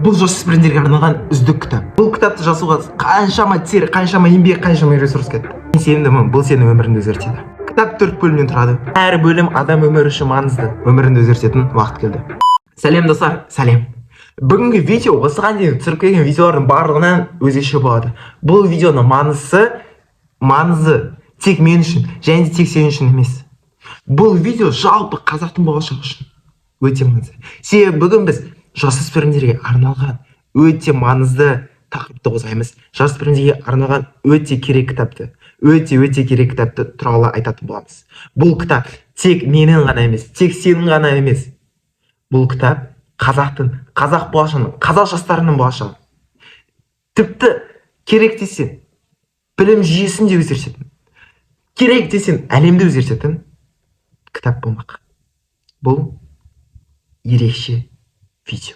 Бұл жасөспірімдерге арналған үздік кітап. Бұл кітапты жазуға қаншама тер, қаншама еңбек, қаншама ресурс кетті. Мен сенімдімін, бұл сенің өміріңді өзгертеді. Кітап 4 бөлімнен тұрады. Әр бөлім адам өмірі үшін маңызды. Өміріңді өзгертетін уақыт келді. Сәлем, достар, сәлем. Бүгінгі видео осыған дейін түсіріп келген видеолардың барлығынан өзгеше болады. Бұл видеоның маңызы тек мен үшін және де тек сен үшін емес. Бұл видео жалпы қазақтың болашағы үшін өте маңызды. Себебі бүгін біз жасөспірімдерге арналған өте маңызды тақырыпты қозғаймыз. Жасөспірімдерге арналған өте керек кітапты, өте керек кітапты туралы айтатын боламыз. Бұл кітап тек менің ғана емес, тек сенің ғана емес. Бұл кітап қазақтың, қазақ болашағының, қазақ жастарының болашағы. Тіпті керек десең, білім жүйесін де өзгертетін, керек десең, әлемді өзгертетін кітап болмақ. Бұл ерекше видео.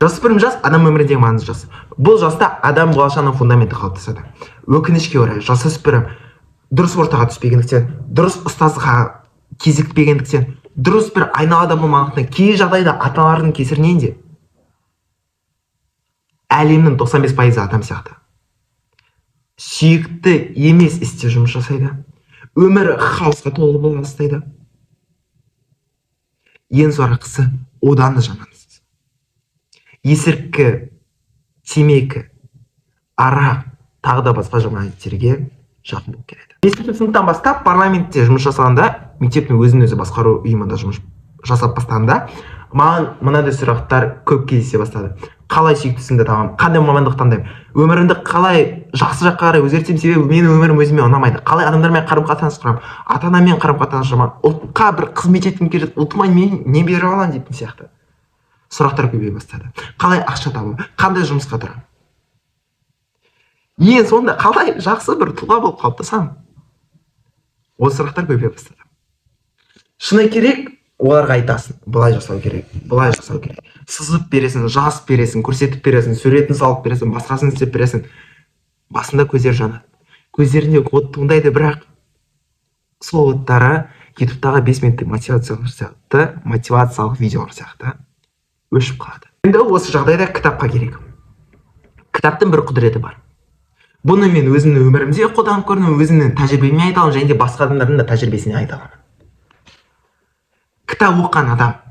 Жасөспірім жас адам өміріндегі маңызды жас. Бұл жаста адам болашағының фундаменті қалыптасады. Өкінішке орай, жасөспірім дұрыс ортаға түспегендіктен, дұрыс ұстазға кезікпегендіктен, дұрыс бір айналада болмағандықтан, кей жағдайда ата-аналардың кесірінен де әлемнің 95% адам сияқты сүйікті емес істе жұмыс жасайды. Өмірі хаосқа толы бола бастайды. Ең сорақысы, одан да жаманысы, есірткі, темекі, арақ, тағы да басқа жаман әдеттерге жақын болып келеді. 5 сыныптан бастап парламентте жұмыс жасағанда, мектептің өзін өзі басқару ұйымында жұмыс жасап бастағанда, маған мынандай сұрақтар көп кездесе бастады. Қалай сүйікті ісімді табамын? Қандай мамандық таңдаймын? Өмірімді қалай жақсы жаққа қарай өзгертемін? Себебі менің өмірім өзіме ұнамайды. Қалай адамдармен қарым қатынас құрамын? Ата анаммен қарым қатынас жаман. Ұлтқа бір қызмет еткім келеді, ұлтыма мен не бере аламын дейтін сияқты сұрақтар көбейе бастады. Қалай ақша табамын? Қандай жұмысқа тұрамын? Ең соңында қалай жақсы бір тұлға болып қалыптасамын? Осы сұрақтар көбейе бастады. Шыны керек, оларға айтасың: былай жасау керек, былай жасау керек. Сызып бересің, жазып бересің, көрсетіп бересің, суретін салып бересің, басқасын істеп бересің. Басында көздері жанады, көздерінде от туындайды, бірақ сол оттары ютубтағы 5 минуттық мотивациялық сияқты, мотивациялық видеолар сияқты өшіп қалады. Енді осы жағдайда кітапқа керек. Кітаптың бір құдіреті бар. Бұны мен өзімнің өмірімде қолданып көрдім, өзімнің тәжірибеме айта аламын және де басқа адамдардың да тәжірибесіне айта аламын. Кітап оқыған адам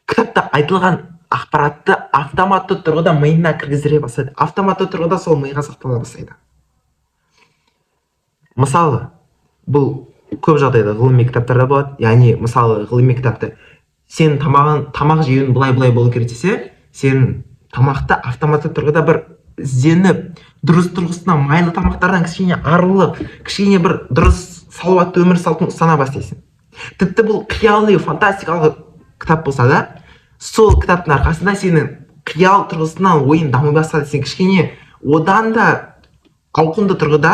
кітапта айтылған ақпаратты автоматты тұрғыда миына кіргіздіре бастайды, автоматты тұрғыда сол миға сақтала бастайды. Мысалы, бұл көп жағдайда ғылыми кітаптарда болады. Яғни, мысалы, ғылыми кітапты сен тамағын, тамақ жеуің былай былай болу керек десе, сен тамақты автоматты тұрғыда бір ізденіп, дұрыс тұрғысынан майлы тамақтардан кішкене арылып, кішкене бір дұрыс салауатты өмір салтын ұстана бастайсың. Тіпті бұл қияли, фантастикалық кітап болса да, сол кітаптың арқасында сенің қиял тұрғысынан ойың дами бастады. Сен кішкене одан да ауқымды тұрғыда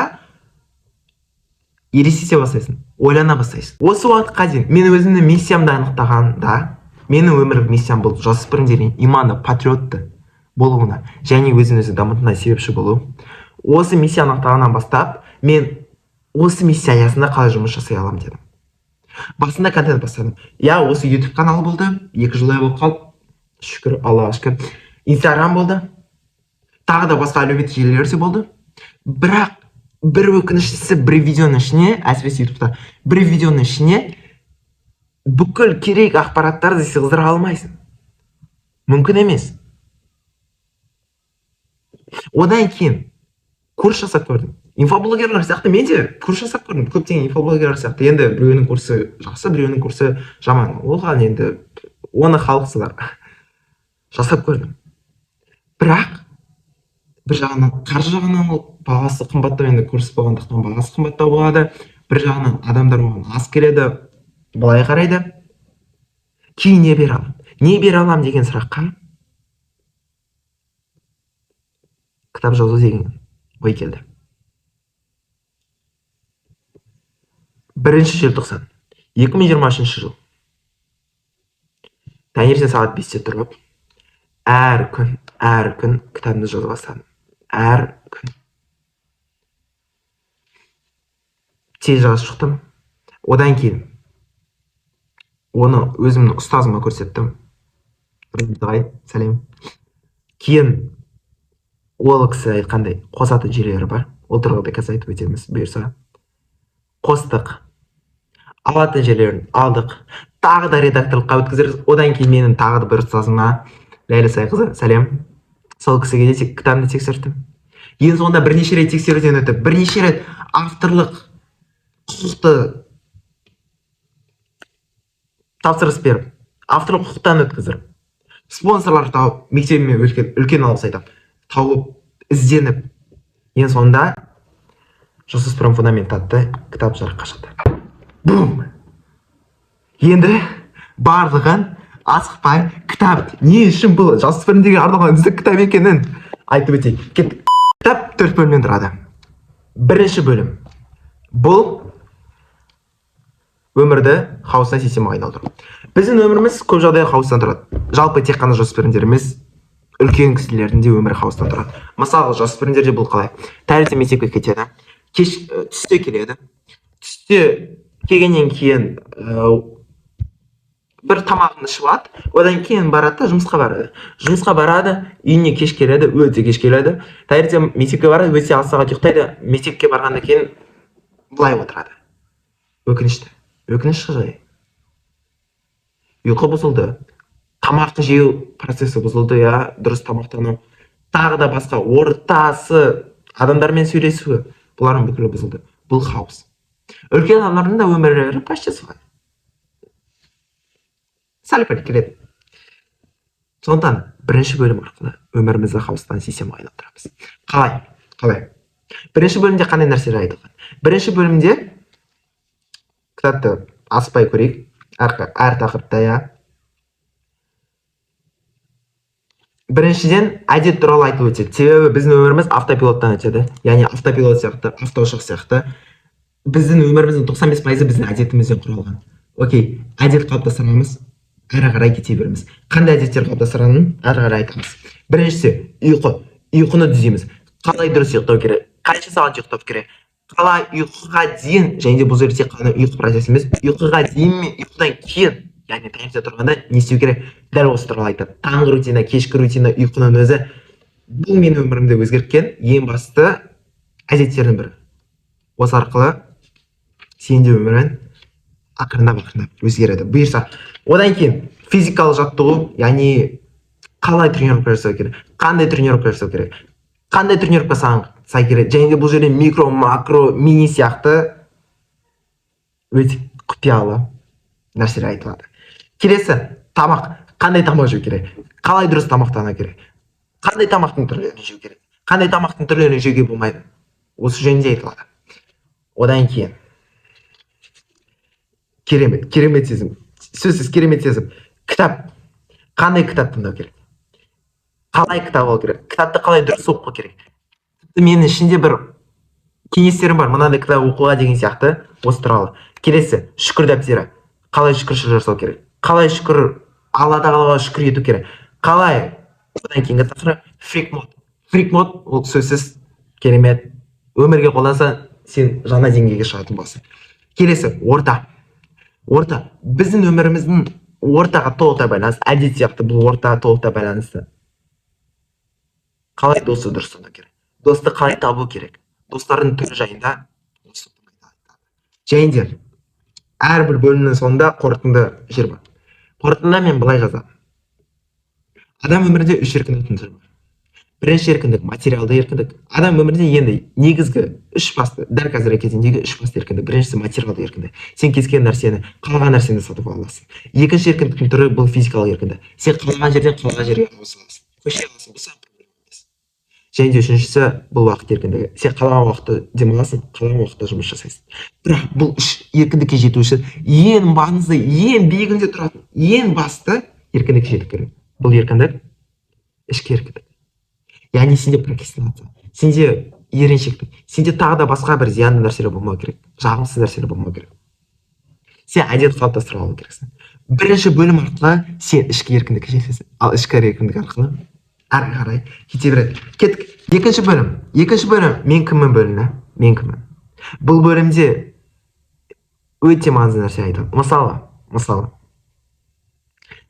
елестете бастайсың, ойлана бастайсың. Осы уақытқа дейін мен өзімнің миссиямды анықтағанда, менің өмірлік миссиям бұл жасөспірімдердің иманды, патриотты болуына және өзін өзі дамытуына себепші болу. Осы миссия анықтағаннан бастап, мен осы миссия аясында қалай жұмыс жасай аламын дедім. Басында контент бастадым, иә, осы ютуб каналы болды, 2 жылдай болып қалды, шүкір, Аллаға шүкір. Инстаграм болды, тағы да басқа әлеуметтік желілер де болды. Бірақ бір өкініштісі, бір видеоның ішіне, әсіресе ютубта, бір видеоның ішіне бүкіл керек ақпараттарды сыйғыздыра алмайсың, мүмкін емес. Одан кейін курс жасап көрдім. Инфоблогерлер сияқты мен де курс жасап көрдім, көптеген инфоблогерлер сияқты. Енді біреуінің курсы жақсы, біреуінің курсы жаман, оған енді оны халық сынар. Жасап көрдім, бірақ бір жағынан қаржы жағынан ол бағасы қымбаттау, енді курс болғандықтан бағасы қымбаттау болады. Бір жағынан адамдар оған аз келеді, былай қарайды. Кейін не бере аламын, не бере аламын деген сұраққа кітап жазу деген ой келді. 1 желтоқсан 2023 жыл, таңертең сағат 5-те тұрып, әр күн, әр күн кітабымды жаза бастадым. Әр күн тез жазып шықтым. Одан кейін оны өзімнің ұстазыма көрсеттім. Ағай, сәлем. Кейін ол кісі айтқандай, қосатын жерлері бар, ол туралы да қазір айтып өтеміз, бұйырса. Қостық, алатын жерлерін алдық, тағы да редакторлыққа өткіздік. Одан кейін менің тағы да бір ұстазыма, Ләйлә Сайқызы, сәлем, сол кісіге де кітабымды тексерттім. Ең соңында бірнеше рет тексеруден өтіп, бірнеше рет авторлық құқықты тапсырыс беріп, авторлық құқықтан өткіздіріп, спонсорлар тауып, мектебіме үлкен үлкен алғыс айтамын, тауып, ізденіп, ең соңында «Жасөспірім фундамент» атты кітап жарыққа шықты. Бум! Енді барлығын асықпай, кітап не үшін бұл жасөспірімдерге арналған үздік кітап екенін айтып өтейік. Кеттік! Кітап төрт бөлімнен тұрады. Бірінші бөлім — бұл өмірді хаостан системаға айналдыру. Біздің өміріміз көп жағдайда хаостан тұрады. Жалпы, тек қана жасөспірімдер емес, үлкен кісілердің де өмірі хаостан тұрады. Мысалы, жасөспірімдерде бұл қалай? Таңертең мектепке кетеді, кеш түсте келеді. Түсте келгеннен кейін бір тамағын ішіп алады, одан кейін барады да, жұмысқа барады. Жұмысқа барады, үйіне кеш келеді, өте кеш келеді. Таңертең мектепке барады, өте аз сағат ұйықтайды. Мектепке барғаннан кейін былай отырады, өкінішті, өкінішті жай: ұйқы бұзылды, тамақ жеу процесі бұзылды, иә, дұрыс тамақтану, тағы да басқа ортасы, адамдармен сөйлесуі, бұлардың бүкілі бұзылды. Бұл хаос. Үлкен адамдардың да өмірлері почти солай, сәл пәл келеді. Сондықтан бірінші бөлім арқылы өмірімізді хаостан системаға айналдырамыз. Қалай? Қалай? Бірінші бөлімде қандай нәрселер айтылған? Бірінші бөлімде, кітапты аспай көрейік әр тақырыпта, иә. Біріншіден, әдет туралы айтып өтеді, себебі біздің өміріміз автопилоттан өтеді, яғни автопилот сияқты, автоұшақ сияқты. Біздің өміріміздің 95%-ы біздің әдетімізден құралған. Окей, әдет қалыптастырамыз, әрі қарай кете береміз. Қандай әдеттер қалыптастыратынын әрі қарай айтамыз. Біріншісі — ұйқы. Ұйқыны түзейміз: қалай дұрыс ұйықтау керек, қанша сағат ұйықтау керек, қалай ұйқыға дейін, және де бұл жерде тек қана ұйқы процесі емес, ұйқыға дейін мен ұйқыдан кейін, яғни таңертең тұрғанда не істеу керек, дәл осы туралы айтады. Таңғы рутина, кешкі рутина, ұйқының өзі. Бұл менің өмірімді өзгерткен ең басты әдеттердің бірі. Осы арқылы сенің де өмірің ақырындап ақырындап өзгереді, бұйырса. Одан кейін физикалық жаттығу, яғни қалай тренировка жасау керек, қандай тренировка жасау керек, қандай тренировка саған сай келеді, және де бұл жерде микро, макро, мини сияқты өте құпиялы нәрселер айтылады. Келесі — тамақ. Қандай тамақ жеу керек, қалай дұрыс тамақтану керек, қандай тамақтың түрлерін жеу керек, қандай тамақтың түрлерін жеуге болмайды, осы жөнінде айтылады. Одан кейін керемет, керемет сезім, сөзсіз керемет сезім. Кітап. Қандай кітап тыңдау керек, қалай кітап алу керек, кітапты қалай дұрыс оқу керек. Тіпті менің ішінде бір кеңестерім бар мынандай кітап оқуға деген сияқты, осы туралы. Келесі — шүкір дәптері. Қалай шүкіршілік жасау керек, қалай шүкір, Алла Тағалаға шүкір ету керек, қалай. Одан кейінгі тақырып — freak mode. Freak mode ол сөзсіз керемет, өмірге қолдансаң, сен жаңа деңгейге шығатын боласың. Келесі — орта. Орта біздің өміріміздің ортаға толықтай байланысты, әдет сияқты бұл орта толықтай байланысты. Қалай досты дұрыс таңдау керек, досты қалай табу керек, достардың түрі жайында осы. Және де әрбір бөлімнің соңында қорытынды жер бар. Қорытындыда мен былай жазамын: адам өмірінде үш еркіндіктің түрі бар. Бірінші еркіндік — материалды еркіндік. Адам өмірінде енді негізгі үш басты, дәл қазіргі кезеңдегі үш басты еркіндік. Біріншісі — материалды еркіндік, сен кез келген нәрсені, қалаған нәрсені сатып ала аласың. Екінші еркіндіктің түрі — бұл физикалық еркіндік, сен қалаған жерден қалаған жерге ауыса аласың, көше аласың, бұл саған проблема емес. Және де үшіншісі — бұл уақыт еркіндігі, сен қалаған уақытта демаласың, қалаған уақытта жұмыс жасайсың. Бірақ бұл үш еркіндікке жету үшін ең маңызды, ең биігінде тұратын, ең басты еркіндікке жету керек. Бұл еркіндік — ішкі еркіндік, яғни сенде прокрастинация, сенде еріншектік, сенде тағы да басқа бір зиянды нәрселер болмау керек, жағымсыз нәрселер болмау керек. Сен әдет қалыптастыра алу керексің. Бірінші бөлім арқылы сен ішкі еркіндікке жетесің, ал ішкі еркіндік арқылы әрі қарай кете береді. Кеттік, екінші бөлім. Екінші бөлім — «Мен кіммін» бөлімі. «Мен кіммін». Бұл бөлімде өте маңызды нәрсе айтады. Мысалы,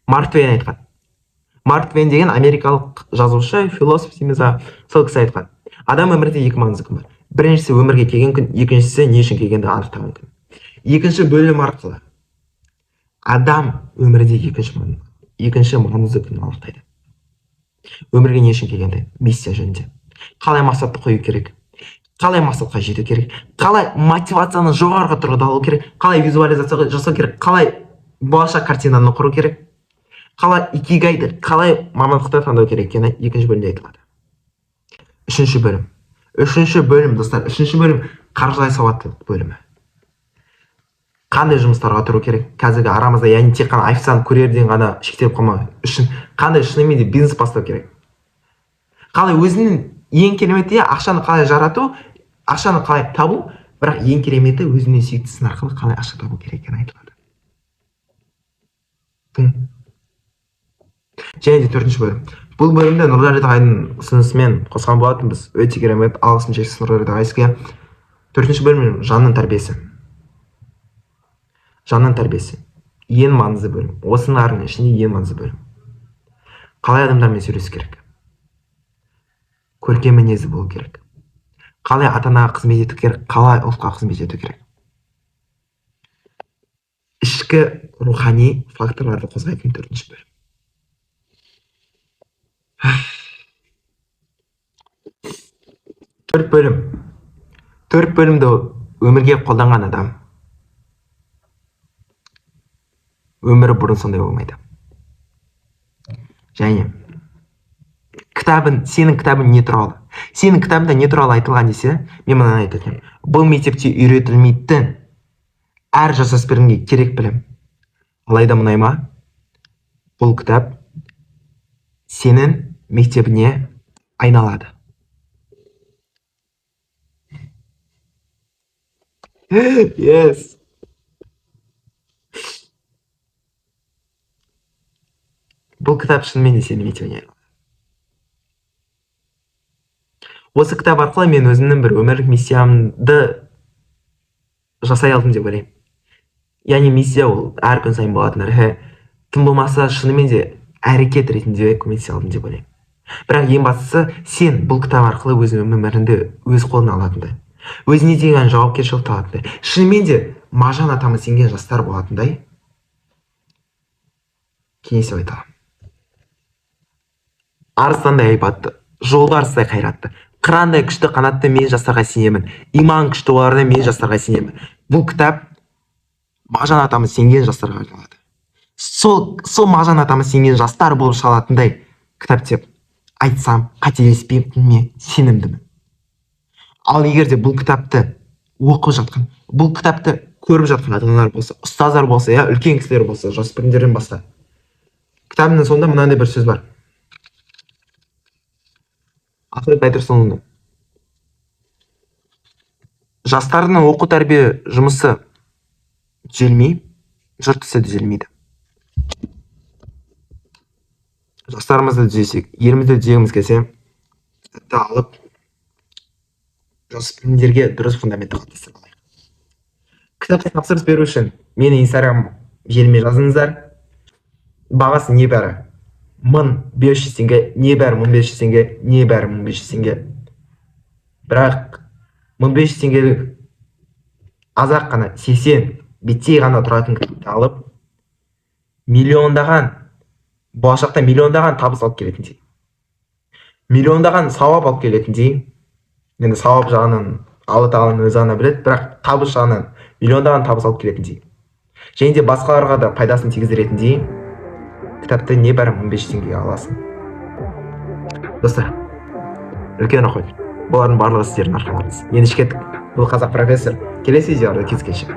Марк Твен айтқан: Марк Твен деген америкалық жазушы, философ дейміз ба, сол кісі айтқан. Адам өмірінде екі маңызды күн бар. Біріншісі өмірге келген күн, екіншісі не үшін келгенді анықтаған күн. Екінші бөлім арқылы адам өмірінде екінші маңызды күнін анықтайды. Өмірге не үшін келгенді, миссия жөнінде. Қалай мақсатты қою керек, қалай мақсатқа жету керек, қалай мотивацияны жоғарғы тұрғыда алу керек, қалай визуализация жасау керек, қалай болашақ картинаны құру керек, қалай икигайды, қалай мамандықты таңдау керек екені екінші бөлімде айтылады. Үшінші бөлім. Үшінші бөлім, достар, үшінші бөлім қаржылай сауаттылық бөлімі. Қандай жұмыстарға тұру керек қазіргі арамызда, яғни тек қана официант курьерден ғана шектеліп қалмау үшін қандай шынымен де бизнес бастау керек, қалай өзінің ең кереметі ақшаны қалай жарату, ақшаны қалай табу, бірақ ең кереметі өзінің сүйіктісінің арқылы қалай ақша табу керек екені айтылады. Және де төртінші бөлім. Бұл бөлімді Нұрдәулет ағайдың ұсынысымен қосқан болатынбыз. Өте керемет, алғысым шексіз Нұрдәулет ағай сізге. Төртінші бөлім жанның тәрбиесі. Жанның тәрбиесі ең маңызды бөлім. Осының ішінде ең маңызды бөлім. Қалай адамдармен сөйлесу керек? Көркем мінезі болу керек. Қалай ата-анаға қызмет ету керек, қалай ұлтқа қызмет ету керек. Ішкі рухани факторларды қозғайтын төртінші бөлім. Төрт бөлім. Төрт бөлімді өмірге қолданған адам өмірі бұрын сондай болмайды. Және кітабын, сенің кітабың не туралы? Сенің кітабыңда не туралы айтылған десе, мен мынаны айтатын едім. Бұл мектепте үйретілмейтін әр жасөспірімге керек білім. Алайда мұнай ма? Бұл кітап сенің мектебіне айналады. Yes. Бұл кітап шынымен де сенің мектебіне айналады. Осы кітап арқылы мен өзімнің бір өмірлік миссиямды жасай алдым деп ойлаймын. Яғни миссия ол әр күн сайын болатын нәрсе. Тым болмаса шынымен де әрекет ретінде көмектесе алдым деп ойлаймын. Бірақ ең бастысы сен бұл кітап арқылы өзіңнің өміріңді өз қолыңа алатындай, өзіңе деген жауапкершілікті алатындай, шынымен де Мағжан атамыз сенген жастар болатындай кеңес деп айта аламын. Арыстандай айбатты, жолбарыстай қайратты, қырандай күшті қанатты мен жастарға сенемін, иман күшті оларда мен жастарға сенемін. Бұл кітап Мағжан атамыз сенген жастарға арналады. Сол Мағжан атамыз сенген жастар болып шығалатындай кітап деп айтсам, қателеспеймін, сенімдімін. Ал егер де бұл кітапты оқып жатқан, бұл кітапты көріп жатқан ата-аналар болса, ұстаздар болса, я үлкен кісілер болса, жасөспірімдерден басқа, кітабының соңында мынандай бір сөз бар. Ахмет Байтұрсынұлының: жастардың оқу тәрбие жұмысы түзелмей, жұрт ісі түзелмейді. Жастарымызды түзесек, елімізді түзегіміз келсе, кітапты алып жасөспірімдерге дұрыс фундаментті қалыптастыра алайық. Кітапты тапсырыс беру үшін мені Инстаграм желіме жазыңыздар. Бағасы небәрі 1500 теңге, небәрі 1500 теңге, небәрі 1500 теңге. Бірақ 1500 теңгелік аз-ақ қана 80 беттей ғана тұратын кітапты алып, миллиондаған, болашақта миллиондаған табыс алып келетіндей, миллиондаған сауап алып келетіндей, енді сауап жағынан Алла тағаланың өзі ғана біледі, бірақ табыс жағынан миллиондаған табыс алып келетіндей, және де басқаларға да пайдасын тигізетіндей кітапты небәрі 1500 теңгеге аласың. Достар, үлкен рахмет. Бұлардың барлығы сіздердің арқаларыңыз. Ендеше кеттік. Бұл Қазақ профессор. Келесі видеоларда кездескенше.